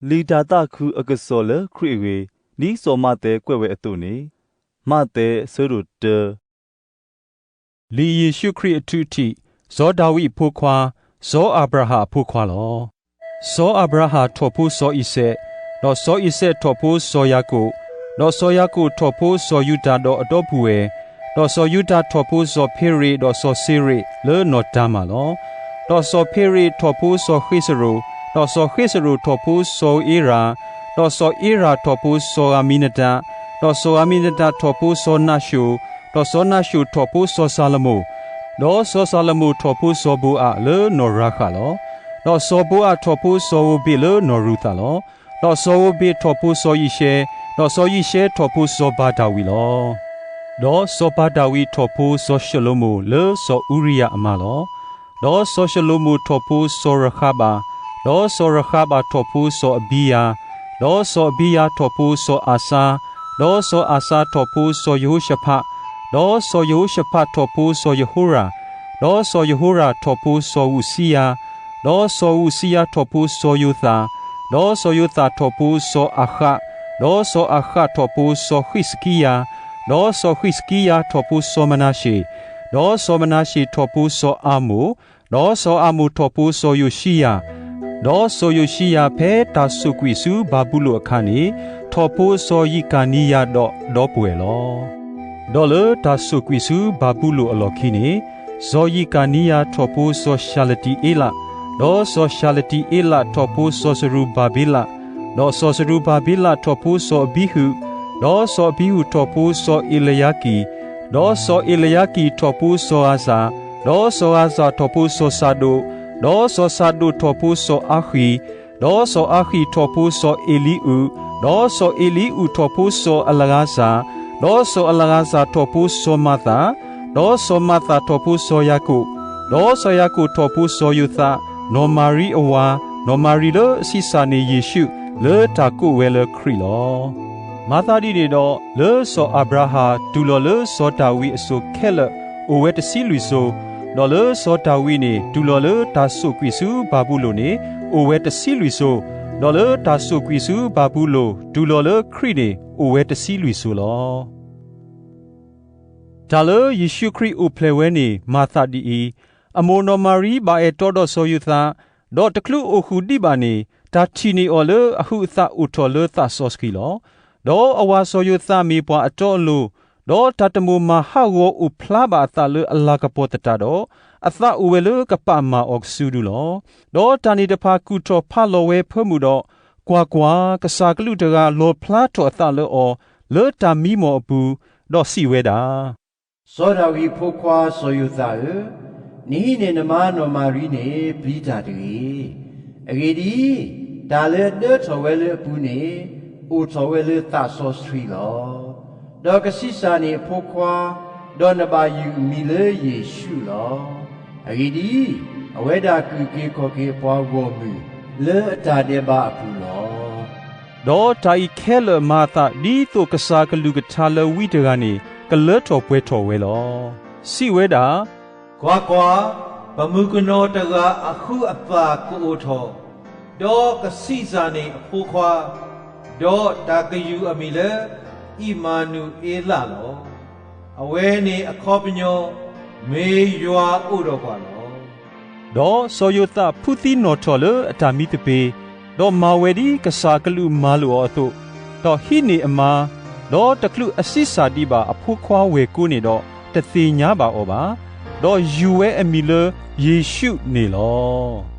လံာ်တၢ်သးခုအကစီၣ်လၢခရံာ်အဂ့ၢ်, ဒ်စီၤမးသဲကွဲးဝဲအသိးန့ၣ်, မးသဲ ဆၢဒိၣ်တၢ လံာ်ယ့ၣ်ၡူးခရံာ်အထုးထံး, စီၤဒၤဝံးအဖိခွါ, စီၤအၤဘြၤဟၣ်အဖိခွါလီၤ. စီၤအၤဘြၤဟၣ်ထီၣ်ဖိစီၤအံၤစဲး, ဒီးစီၤအံၤစဲးထီၣ်ဖိစီၤယၤကိာ်, ဒီးစီၤယၤကိာ်ထီၣ်ဖိစီၤယူဒၤဒီးအဒီပုၢ်ဝဲၢ်, ဒီးစီၤယူဒၤထီၣ်ဖိစီၤဖ့ရ့း, ဒီးစီၤစ့ရ့းလၢနီၢ်တၤမၢ်လီၤ. ဒီးစီၤဖ့ရ့းထီၣ်ဖိစီၤဃ့စရိၤ, ဒီးစီၤဃ့စရိၤထီၣ်ဖိစီၤဧ့ရၣ်, ဒီးစီၤဧ့ရၣ်ထီၣ်ဖိစီၤအၤမံနဒၤ, ဒီးစီၤအၤမံနဒၤထီၣ်ဖိစီၤနၤၡိၣ်, ဒီးစီၤနၤၡိၣ်ထီၣ်ဖိစီၤၡၤလမိၣ်, ဒီးစီၤၡၤလမိၣ်ထီၣ်ဖိစီၤဘိအးလၢနီၢ်ရၤဃးလီၤ. ဒီးစီၤဘိအးထီၣ်ဖိစီၤဧိၤဘ့းလၢနီၢ်ရူၤသးလီၤ. ဒီးစီၤဧိၤဘ့းထီၣ်ဖိစီၤယံးၡဲ, ဒီးစီၤယံးၡဲထီၣ်ဖိစီၤဘၤဒၤဝံးလီၤ. ဒီးစီၤဘၤဒၤဝံးထီၣ်ဖိစီၤၡလိၤမိၣ်လၢစီၤအူရံယၤအမါလီၤ. ဒီးစီၤၡလိၤမိၣ်ထီၣ်ဖိစီၤရခါဘး, ဒီးစီၤရခါဘးထီၣ်ဖိစီၤအဘံယၤ, ဒီးစီၤအဘံယၤထီၣ်ဖိစီၤအၤစါ, ဒီးစီၤအၤစါထီၣ်ဖိစီၤယဟိၤၡဖး, ဒီးစီၤယဟိၤၡဖးထီၣ်ဖိစီၤယဟိရၣ်, ဒီးစီၤယဟိရၣ်ထီၣ်ဖိစီၤဧူးစံယၤ, ဒီးစီၤဧူးစံယၤထီၣ်ဖိစီၤယိၤသး, ဒီးစီၤယိၤသးထီၣ်ဖိစီၤအၤဃး, ဒီးစီၤအၤဃးထီၣ်ဖိစီၤဃံးစကံယၤ, ဒီးစီၤဃံးစကံယၤထီၣ်ဖိစီၤမနၤရှ့း, ဒီးစီၤမနၤရှ့းထီၣ်ဖိစီၤအၤမိၣ်, ဒီးစီၤအၤမိၣ်ထီၣ်ဖိစီၤယိၤၡံယၤ, ဒီးစီၤယိၤၡံယၤဖဲတၢ်ဆိၣ်ကွံာ်ဆူဘၤဘူလိၣ်အခါန့ၣ်, ထီၣ်ဖိစီၤယံးကၤနံယၤဒီးအဒီပုၢ်ဝဲၢ်လီၤ. ဒီးလၢတၢ်ဆိၣ်ကွံာ်ဆူဘၤဘူလိၣ်အလီၢ်ခံန့ၣ်, စီၤယံးကၤနံယၤထီၣ်ဖိစီၤၡၤလတံအ့လး, ဒီးစီၤၡၤလတံအ့လးထီၣ်ဖိစီၤစရူၤဘၤဘ့လး, ဒီးစီၤစရူၤဘၤဘ့လးထီၣ်ဖိစီၤအဘံဟုး, ဒီးစီၤအဘံဟုးထီၣ်ဖိစီၤအ့လယါကံ, ဒီးစီၤအ့လယါကံထီၣ်ဖိစီၤဧၤစၤ, ဒီးစီၤဧၤစၤထီၣ်ဖိစီၤစၤဒိး, ဒီးစီၤစၤဒိးထီၣ်ဖိစီၤအါဃံ, ဒီးစီၤအါဃံထီၣ်ဖိစီၤအ့လံအူး, ဒီးစီၤအ့လံအူးထီၣ်ဖိစီၤအလၤဧၤစၤ, ဒီးစီၤအလၤဧၤစၤထီၣ်ဖိစီၤမၤသး, ဒီးစီၤမၤသးထီၣ်ဖိစီၤယၤကိာ်, ဒီးစီၤယၤကိာ်ထီၣ်ဖိစီၤယိၤသး, နီၢ်မၤရံအဝၤ, နီၢ်မၤရံလၢအဆံးစၢ်န့ၢ်ယ့ၣ်ၡူး လၢတၢ်ကိးဝဲလၢခရံာ်လီၤ. မၤသးဒ်န့ၣ်ဒီး, လၢစီၤအၤဘြၤဟၣ်တူၢ်လီၤလၢစီၤဒၤဝံးအစိၤခဲလၢာ် အိၣ်ဝဲတဆံလွံၢ်စိၤ, ဒီးလၢစီၤဒၤဝံးန့ၣ် တူၢ်လီၤလၢတၢ်ဆိၣ်ကွံာ်ဆူဘၤဘူလိၣ်န့ၣ် အိၣ်ဝဲတဆံလွံၢ်စိၤ, ဒီးလၢတၢ်ဆိၣ်ကွံာ်ဆူဘၤဘူလိၣ် တူၢ်လီၤလၢခရံာ်န့ၣ် အိၣ်ဝဲတဆံလွံၢ်စိၤလီၤ. တၢ်လၢယ့ၣ်ၡူးခရံာ်အိၣ်ဖျဲၣ်ဝဲန့ၣ် မၤသးဒ်အံၤ, အမိၢ်နီၢ်မၤရံဘၣ်အဲၣ်တီဒီးစီၤယိၤသး, ဒီးတချုးအိၣ်ဃုာ်ဒံးဘၣ်န့ၣ် တၢ်ထံၣ်န့ၢ်အီၤလၢအဟုးအသးအိၣ်ထီၣ်လၢသးစီဆှံလီၤ. ဒီးအဝၤစီၤယိၤသးမ့ၢ်ပှၤအတီအလိၤ, ဒီးတၢ်တမိၣ်မၤဟးဂီၤအိၣ်ဖျါဘၣ်အသးလၢအလၤကပီၤသတးဒီး, အသးအိၣ်ဝဲလၢကပာ်မၢ်အီၤကစုဒုလီၤ. ဒီးတၢ်န့ၣ်တဖၣ်ကူၣ်ထီၣ်ဖးလီၤဝဲဖၢမုၢ်ဒီး, ကွၢ်ကွၢ်, ကစၢ်ကလူးတဂၤလီၣ်ဖျါထီၣ်အသးလၢအီၤ လၢတၢ်မံမီၢ်အပူၤ, ဒီးစံးဝဲဒၣ် စီၤဒၤဝံးအဖိခွါစီၤယိၤသးဧၢ, နဟံးန့ၢ်နမါနီၢ်မၤရံန့ၣ်ပျံၤတၢ်တဂ့ၤ. အဂ့ၢ်ဒ်အံၤ, တၢ်လၢအဒၢထီၣ်ဝဲလၢအပူၤန့ၣ် အိၣ်ထီၣ်ဝဲလၢသးစီဆှံလီၤ. ဒီးကဆံးစၢ်န့ၢ်အဖိခွါ, ဒီးနဘၣ်ယုၢ်အမံၤလၢယ့ၣ်ၡူးလီၤ. အဂ့ၢ်ဒ်အံၤ, အဝဲဒၣ်ကုၢ်က့ၤခီၣ်က့ၤအပှၤဂီၢ်မုၢ် လၢအတၢ်ဒဲးဘးအပူၤလီၤ. ဒီးတၢ်အံၤခဲလၢာ်မၤအသးဒ်သိးကစၢ်ကလုၢ်ကထါလၢဝံတဂၤန့ၣ် ကလၢထီၣ်ပှဲၤထီၣ်ဝဲလီၤ. စံးဝဲဒၣ်, ကွၢ်ကွၢ်, ပမုၣ်ကနီၤတဂၤအဟုးအသးကအိၣ်ထီၣ်, ဒီးကဆံးစၢ်န့ၢ်အဖိခွါ, ဒီးတၢ်ကယုၢ်အမံၤလၢ အံၣ်မၤနူၤအ့လးလီၤ. အဝဲန့ၣ်အခီပညီ, မ့ၢ်ယွၤအိၣ်ဒီးပှၤလီၤ. ဒီးစီၤယိၤသးဖုသံနီၣ်ထီၣ်လၢအတၢ်မံသပ့ၤ, ဒီးမၤဝဲဒ်ကစၢ်ကလုၢ်မၤလိာ်အီၤအသိး, ဒီးဟံးန့ၢ်အမါ, ဒီးတချုးအဆံးစၢ်ဒံးဘၣ်အဖိခွါဝဲၢ်ကိန့ၣ်ဒီး, တသ့ၣ်ညါဘၣ်အီၤဘၣ်. ဒီးယုၢ်ဝဲအမံၤလၢယ့ၣ်ၡူးန့ၣ်လီၤ.